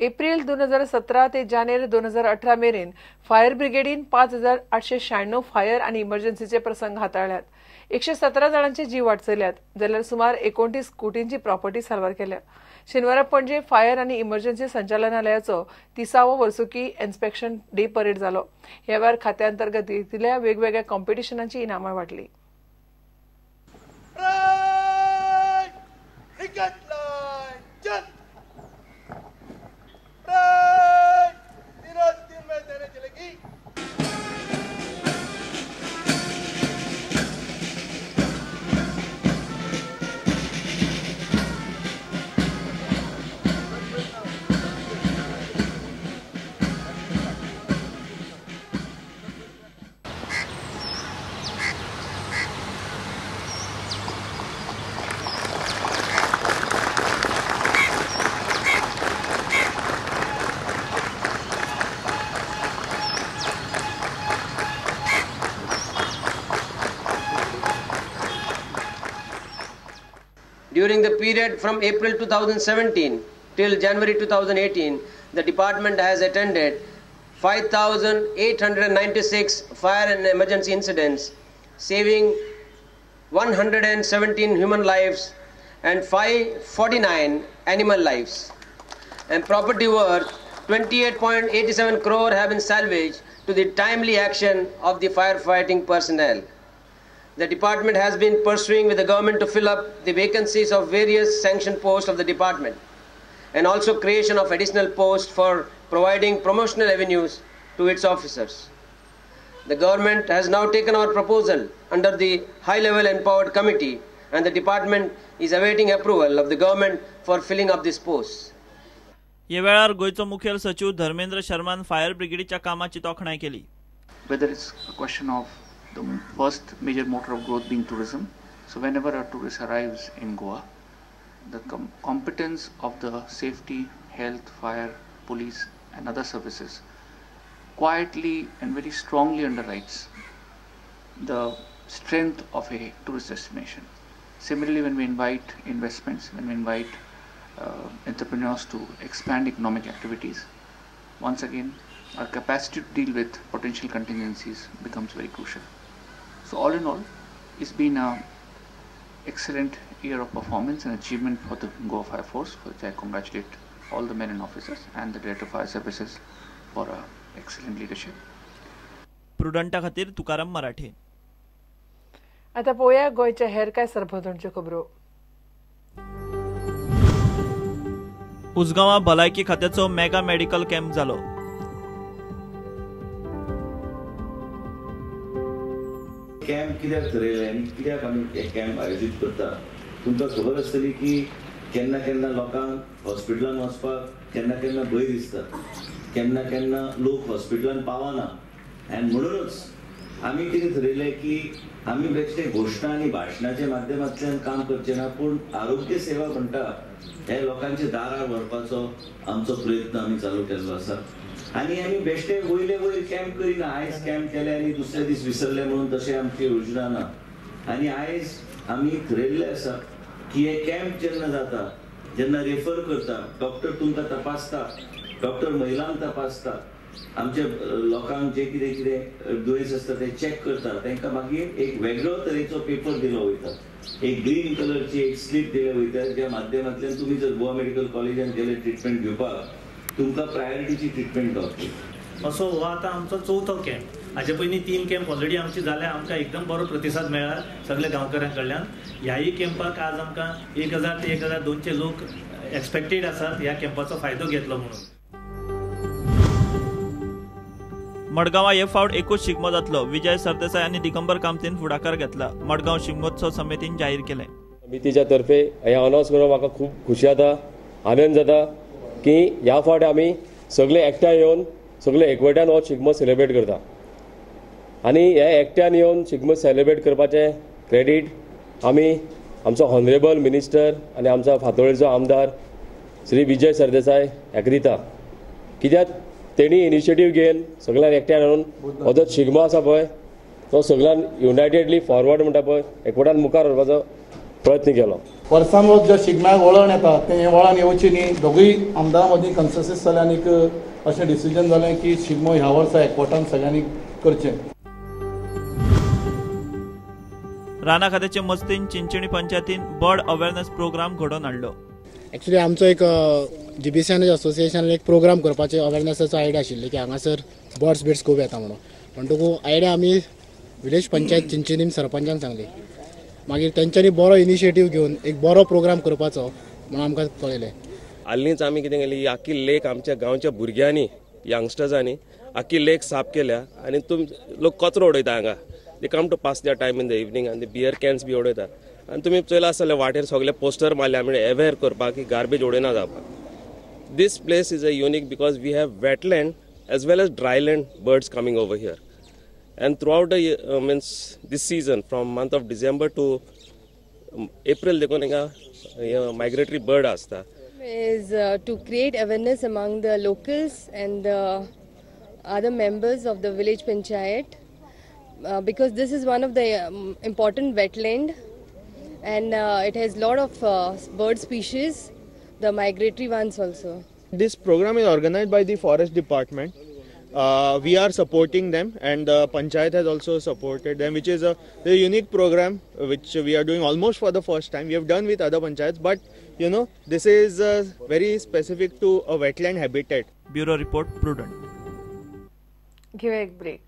एप्रिल 2017 ते जानेर 2018 मेरेन फायर ब्रिगेडीन 5896 फायर आनी इमर्जन्सीचे प्रसंग हाताळ्यात. 117 जाणांचे जीव वाटचल्यात जाल्यार सुमार 29 कोटींची प्रॉपर्टी साल्वार केल्या. शेनवारा पणजे फायर आनी इमर्जन्सी संचालनालयाचो 30वो वर्सुकी इन्स्पेक्शन डे परेड जालो. ह्या वेळार खात्या अंतर्गत घेतिल्ल्या वेगवेगळ्या कॉम्पिटिशनांची इनामां वांटली. During the period from April 2017 till January 2018, the department has attended 5,896 fire and emergency incidents, saving 117 human lives and 549 animal lives. And property worth 28.87 crore have been salvaged to the timely action of the firefighting personnel. The department has been pursuing with the government to fill up the vacancies of various sanctioned posts of the department and also creation of additional posts for providing promotional avenues to its officers. The government has now taken our proposal under the high-level empowered committee and the department is awaiting approval of the government for filling up these posts. हे वेळार गोंयचो मुखेल सचिव Dharmendra शर्मान fire ब्रिगेडीच्या कामाची तोखणाय केली. Whether it's a question of the first major motor of growth being tourism. So whenever a tourist arrives in Goa, the competence of the safety, health, fire, police and other services quietly and very strongly underwrites the strength of a tourist destination. Similarly, when we invite investments, when we invite entrepreneurs to expand economic activities, once again our capacity to deal with potential contingencies becomes very crucial. So all in all, it's been an excellent year of performance and achievement for the Goa Fire Force, for which I congratulate all the men and officers and the Director of Fire Services for excellent leadership. प्रुडंटा खातीर तुकाराम मराठे. आता पोया गोंयच्या हेर काय सरभोंवतणच्यो खबरो. उसगांवां भलायकी खात्याचो mega medical camp जालो. कॅम्प कित्याक थरयलें आनी कित्याक आमी हे कॅम्प आयोजीत करता, तुमकां खबर आसतली की केन्ना केन्ना लोकांक हॉस्पिटलान वचपाक केन्ना केन्ना भंय दिसता, केन्ना केन्ना लोक हॉस्पिटलान पावना. आनी म्हणूनच आमी कितें थरयलें की आमी बेश्टे घोशणा आनी भाशणाच्या माध्यमांतल्यान काम करचें ना, पूण आरोग्य सेवा म्हणटा हे लोकांच्या दारार व्हरपाचो आमचो प्रयत्न आमी चालू केल्लो आसा. आनी आमी बेश्टे वयले वयर कॅम्प करिना, आयज कॅम्प केले आनी दुसऱ्या दीस विसरले म्हणून तशें आमची योजना ना. आनी आयज आमी थरयल्लें आसा की हे कॅम्प जेन्ना जाता, जेन्ना रेफर करता, डॉक्टर तुमकां तपासता, डॉक्टर महिलांक तपासता, आमच्या लोकांक जे कितें कितें दुयेंस आसता ते चॅक करता, तांकां मागीर एक वेगळो तरेचो पेपर दिलो वयता, एक ग्रीन कलरची एक स्लीप दिल्या वयता, ज्या माध्यमांतल्यान तुमी जर गोवा मेडिकल कॉलेजान गेले ट्रिटमेंट घेवपाक तुमकां प्रायोरिटीची ट्रिटमेंट गावतली. असो हो आतां आमचो चवथो कॅम्प. हाजे पयलीं 3 कॅम्प ऑलरेडी आमचे जाल्या. आमकां एकदम बरो प्रतिसाद मेळ्ळा सगळ्या गांवकऱ्यां कडल्यान. ह्याय कॅम्पाक आज आमकां 1000 ते 1200 लोक एक्सपेक्टेड आसात ह्या कॅम्पाचो फायदो घेतलो म्हणून. मडगांवां हे फावट एकूच शिगमो जातलो. विजय सरदेसाय आनी दिगंबर कामतीन फुडाकार घेतला. मडगांव शिगमोत्सव समितीन जाहीर केलें. समितीच्या तर्फे हें अनावन्स करून म्हाका खूब खुशी जाता, आनंद जाता की ह्या फावट आमी सगळे एकठांय येवन सगळे एकवटान हो शिगमो सेलिब्रेट करता. आनी हे एकट्यान येवन शिगमो सेलिब्रेट करपाचें क्रेडीट आमी आमचो ऑनरेबल मिनिस्टर आनी आमचो फातोळेचो आमदार श्री विजय सरदेसाय हाका दिता. कित्याक तेणी इनिशिएटीव घेवन सगळ्यांक एकट्यान हाडून हो जो शिगमो आसा पळय तो सगळ्यान युनायटेडली फॉरवर्ड म्हणटा पळय एकवटान मुखार व्हरपाचो प्रयत्न केलो. वर्सान वर्स ज्या शिगम्याक वळण येता तें हें वळण येवचें न्ही, दोगूय आमदारां मदीं कन्सेसस जालें आनीक अशें डिसिजन जालें की शिगमो ह्या वर्सा एकवटान सगळ्यांनी करचें. राना खात्याचे मजतीन चिंचणी पंचायतीन बर्ड अवेअरनेस प्रोग्राम घडोवन हाडलो. एक्चुअली आमचो एक जीबीसीएन असोसिएशन एक प्रोग्राम करपाचे अवेअरनेसाचो आयडिया आशिल्ली की हांगासर बर्ड्स बिड्स खूब येता म्हणून, म्हणटकूच आयडिया आमी विलेज पंचायत चिंचणीम सरपंचान सांगली, मागीर तेंच्यांनी बरो इनिशिएटीव घेवन एक बरो प्रोग्राम करपाचो म्हणून आमकां कळयलें. हालींच आमी कितें केली, आख्खी लेक आमच्या गांवच्या भुरग्यांनी यंगस्टर्सांनी आख्खी लेक साफ केल्या आनी तुम लोक कचरो उडयता हांगा. They come to pass their time in the evening आनी बियर कॅन्स बी उडयता आनी तुमी चोयला आसतले वाटेर सगळे पोस्टर मारले आमी अवेर करपाक की गार्बेज उडयना जावपाक. This place is a unique because we have wetland as well as dryland birds coming over here. And throughout the means this season from month of December to April देखून हिंगा migratory bird आसता. Is to create awareness among the locals and the other members of the village panchayat because this is one of the important wetland and it has lot of bird species, the migratory ones also. This program is organized by the forest department. We are supporting them and the panchayat has also supported them, which is a unique program which we are doing almost for the first time. We have done with other panchayats, but you know, this is very specific to a wetland habitat. Bureau Report, Prudent. Give a break.